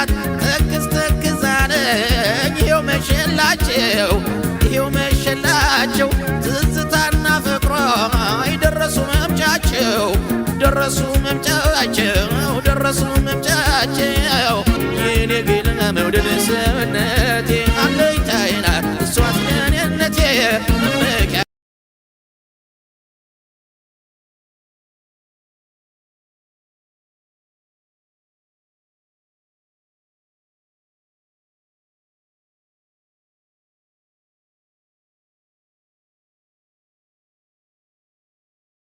መንጋት ትክዝ ትክዝ አለኝ። ይኸው መሸላቸው፣ ይኸው መሸላቸው፣ ትዝታና ፍቅሯ ደረሱ መምጫቸው፣ ደረሱ መምጫቸው፣ ደረሱ መምጫቸው።